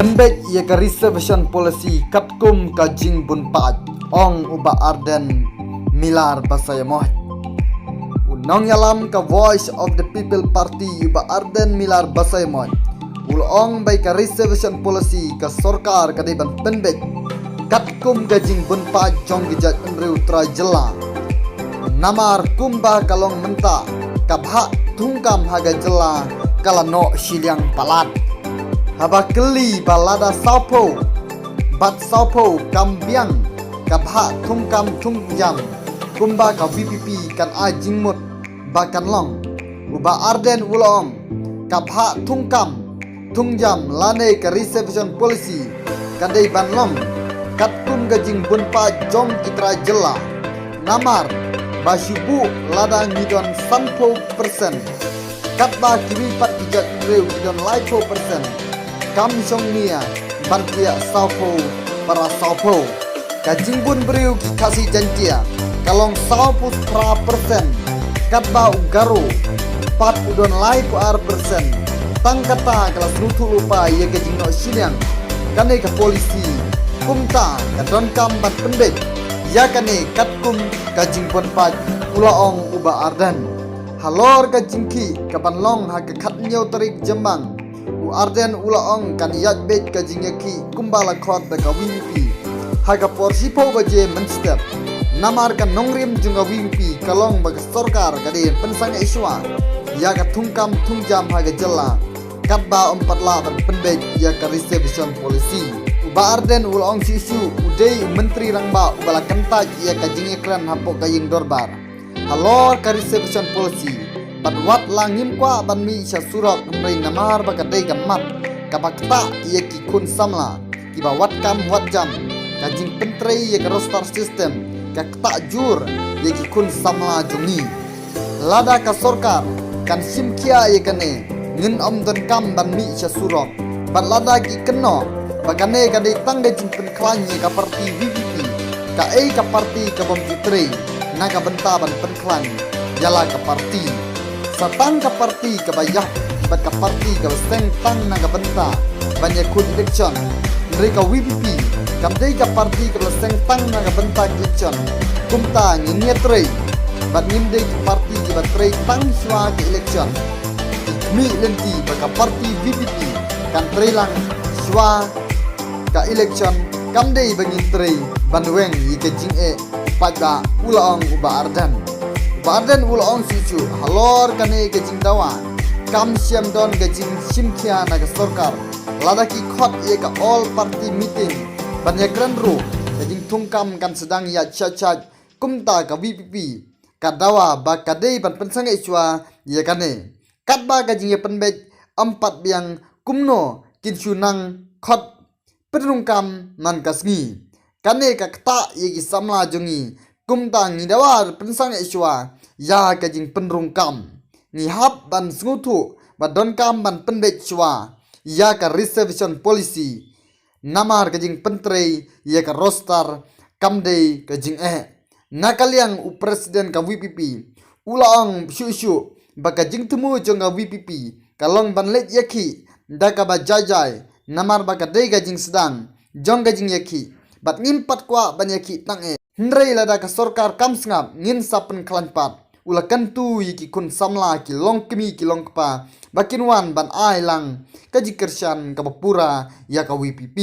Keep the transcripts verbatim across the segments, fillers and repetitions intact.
Pynbeit ïa ka reservation policy katkum ka jingbun paid, ong u Bah Ardent Miller Basaiawmoit. U nongïalam ka Voice of the People Party u Bah Ardent Miller Basaiawmoit u la ong ba ïa ka reservation policy ka sorkar ka dei ban pynbeit katkum ka jingbun paid jong ki jaitbynriew trai jylla. Namar kumba ka long mynta, ka bhah thungkam ha ka jylla ka la noh shiliang palat. Haba kylli ba lada sawphew bad sawphew kam biang ka bhah thungkam thungjam, kumba ka V P P kan ai jingmut ba kan long. U Bah Ardent u la ong, ka bhah thungkam thungjam lane ka reservation policy ka dei ban long katkum ka jingbun paid jong ki trai jylla. Namar ba shu buh lada ngi don sanphew percent, katba kiwei pat ki jaitbynriew ki don laiphew percent, kam shong nia ban thiah sawphew para sawphew. Ka jingbun briew ki Khasi Jaiñtia ka long sawphew phra percent, katba u Garo pat u don laiphew ar percent. Tang kata ka la sngewthuh lypa ïa ka jingnoh shiliang kane ka policy. Kumta ka donkam ban pynbeit ïa kane katkum ka jingbun paid, u la ong u Bah Ardent. Halor ka jingkhih ka ban long ha ka khathynñiew tarik Jymmang, u Ardent u la ong kan ïaid beit ka jingïakhih kumba la khot da ka V P P ha ka por shiphew baje mynstep. Namar ka nongrim jong ka V P P ka long ba ka sorkar ka dei ban pynsangeh shuwa ïa ka thungkam thungjam ha ka jylla, katba ym pat lah ban pynbeit ïa ka reservation policy. U Bah Ardent u la ong shuh shuh u dei u Myntri Rangbah uba la kyntait ïa ka jingïakren hapoh ka ïing dorbar halor ka reservation policy. Bad wat la ngim kwah ban mih sha surok, hynrei namar ba ka dei ka mat kaba ktah ïa ki khun samla kiba wat kam wat jam, ka jingpyntrei ïa ka roster system ka ktah jur ïa ki khun samla jong ngi. Lada ka sorkar kan shim khia ïa kane, ngin ym donkam ban mih sha surok. Bad lada ki kynnoh ba kane ka dei tang ka jingpynkhlaiñ ïa ka party V P P, kaei ka party ka bym ju trei na ka bynta ban pynkhlaiñ ïa la ka party? Sa tang ka party kaba ïap bad ka party kaba seng tang na ka bynta ban ïakhun election. Hynrei ka V P P kam dei ka party kaba seng tang na ka bynta election. Kumta ngin ïatrei bad ngim dei ka party kiba trei tang shuwa ka election. Ki khmih lynti ba ka party V P P kan trei lang shuwa ka election, kam dei ba ngin trei ban weng ïa ka jingeh paidbah, u la ong u Bah Ardent. U Bah Ardent u la ong shuh shuh halor kane ka jingdawa, kam shym don ka jingshim khia na ka sorkar lada ki khot ïa ka all party meeting ban ïakren ruh, ka jingthungkam kan sdang ïaid shait shait. Kumta ka V P P ka dawa ba ka dei ban pynsangeh shuwa ïa kane. Katba ka jingïapynbeit ym pat biang, kumno kin shu nang khot pynrung kam man ka sngi? Kane ka ktah ïa ki samla jong ngi. Kumta ngi dawa pynsangeh shuwa ïa ka jingpynrung kam. Ngi hap ban sngewthuh ba donkam ban pynbeit shuwa ïa ka reservation policy. Namar ka jingpyntrei ïa ka roster kam dei ka jingeh. Na ka liang u president ka V P P u la ong shuh shuh ba ka jingthmu jong ka V P P ka long ban leit ïakhih da kaba jai jai, namar ba ka dei ka jingsdang jong ka jingïakhih. Bad ngim pat kwah ban ïakhih tang eh. Hynrei lada ka sorkar kam sngap, ngin sa pynkhlaiñ pat. U la kyntu ïa ki khun samla, ki long kmie ki long kpa, ba kin wan ban ai lang ka jingkyrshan kaba pura ïa ka V P P.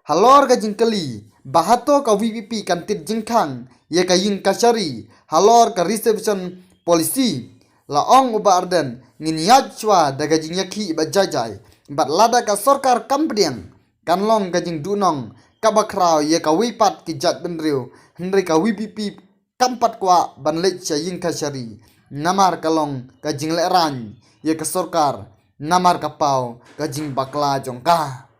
Halor ka jingkylli ba hato ka V P P kan tied jingkhang ïa ka ïing kashari halor ka reservation policy, la ong u Bah Ardent, ngin ïaid shuwa da ka jingïakhih ba jai jai. Bad lada ka sorkar kam pdiang, kan long ka jingduhnong kaba khraw ïa kawei pat ki jaitbynriew. Hynrei ka V P P kam pat kwah ban leit sha ïing kashari, namar ka long ka jinglehrain ïa ka sorkar, namar ka paw ka jingbakla jong ka.